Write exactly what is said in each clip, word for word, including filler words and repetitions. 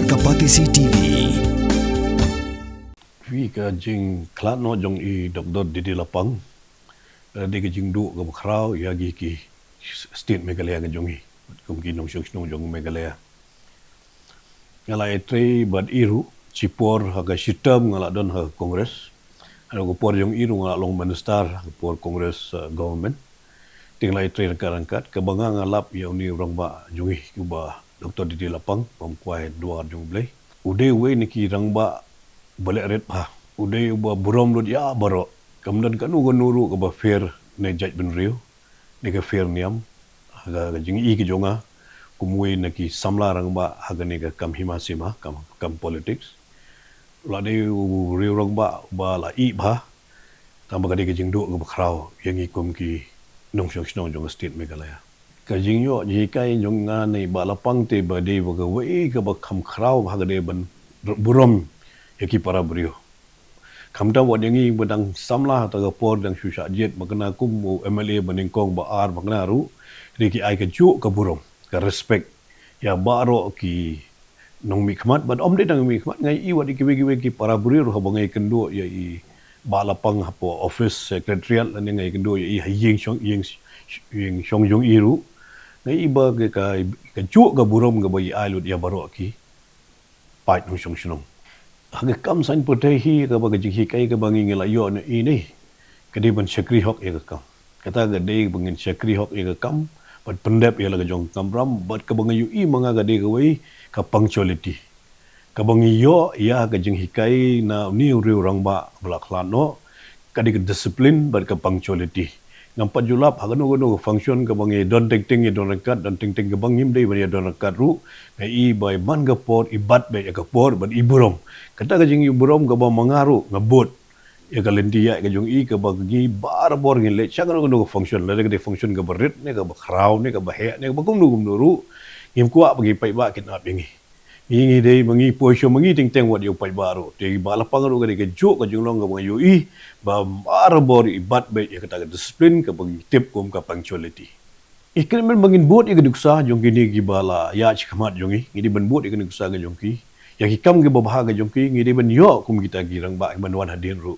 Ka Batesi T V. Phi, ka jingkhlad noh jong i Doktor Didi Lapang, eh, dei ka jingduh kaba khraw ïa ngi ki state Meghalaya ka jong i, kum ki nongshong shnong jong Meghalaya. Nga la ïatrei bad i ruh shipor, ha ka shi term nga la don ha Congress. Ha ka por jong i ruh nga la long minister ha ka por Congress, eh, government. Te nga la ïatrei ryngkat ryngkat, kaba nga, nga lap ïa une u rangbah jong i, uba Doktor Didi Lapang, bym kwai duwar jong U Blei. U dei uwei na ki rangbah ba leh rit bha. U dei uba burom lut ïa baroh. Kam don kano kano ruh kaba pher ne jaitbynriew, ne ka pher niam, ha ka, ka jingïohi ka jong nga kum uwei na ki samla rangbah ha kane ka kam hima sima, kam, kam politics. La dei u riew rangbah uba la ih bha, tang ba ka dei ka jingduh kaba khraw ïa ngi kum ki nongshong shnong jong ka state Meghalaya. Ka jingïoh jinghikai jong nga na i Bah Lapang te ba dei ba kawei kaba kham khraw bha, ka dei ban burom ïa ki para briew. Khamtam wat ïa ngi ba dang samla ha kata ka por, dang shu shah jied, ba kane kum u M L A ba nyngkong, ba ar, ba kane ruh, dei ki ai kajuh ka burom, ka respect ïa baroh ki nongmihkhmat, bad ym dei tang mihkhmat, nga ïohi wat ïa kiwei kiwei ki para briew ruh, haba nga ïakynduh ïa i Bah Lapang hapoh office secretariat, lane nga ïakynduh ïa i ha ïing shong, ïing, ïing shong jong i ruh, nga ïohi ba ka, ka, kajuh ka burom kaba i ai lut ïa baroh ki paid nongshong shnong. Ha ka kam saiñ pyrthei hi, kaba ka jinghikai kaba ngi, ngi la ïoh na i ne, ka dei ban shakri hok ïa ka kam. Kata ka dei ba ngin shakri hok ïa ka kam, bad pyndep ïa la ka jong ka kamram, bad kaba nga ïohi ma nga ka dei kawei ka punctuality. Kaba ngi ïoh ïa ka jinghikai na une u riew rangbah ba la khlad noh, ka dei ka discipline bad ka punctuality. Ngam pat ju lap ha kano kano ka function kaba ngi don teng teng ïa don ryngkat, don teng teng kaba ngim dei ban ïa don ryngkat ruh, nga ïohi ba man ka por i bat beit ïa ka por bad i burom. Kata ka jingïohi burom kaba ma nga ruh nga bud ïa ka lynti ïaid ka jong i, kaba ngi barabor ngin leit sha kano kano ka function, lada ka dei function kaba rit ne kaba khraw ne kaba heh ne kaba kumno kumno ruh, ngim kwah ba ki paidbah kin ap ïa ngi. Ngi, ngi dei ba ngi poi sha ma ngi teng teng, wat ïa u paidbah ruh. Te Bah Lapang ruh ka dei kajuh ka jinglong kaba nga ïohi ba barabor i bat beit ïa kata ka discipline kaba ngi tip kum ka punctuality. Ngi kyrmen ba ngin bud ïa ka nuksa jong kine kiba la ïaid shakhmat jong ngi. Ngi dei ban bud ïa ka nuksa ka jong ki, ïa ki kam kiba bha ka jong ki. Ngi dei ban ïoh kum kita ki rangbah kiban wan hadien ruh,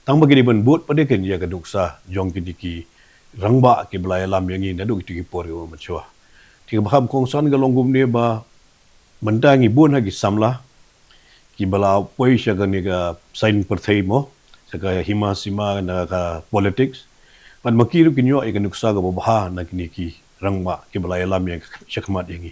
tang ba ki dei ban bud pat de kein ïa ka nuksa jong kine ki rangbah kiba la ïalam ïa ngi naduh kito ki por kiba mynshuwa. Te kaba kham kongsan ka long kumne ba mynta ngi bun ha ki samla kiba la poi sha kane ka saiñ pyrthei mo, sha ka hima sima na ka politics, bad ma ki ruh kin ïoh ïa ka nuksa kaba bha na kine ki rangbah kiba la ïalam ïa, shakhmat ïa ngi.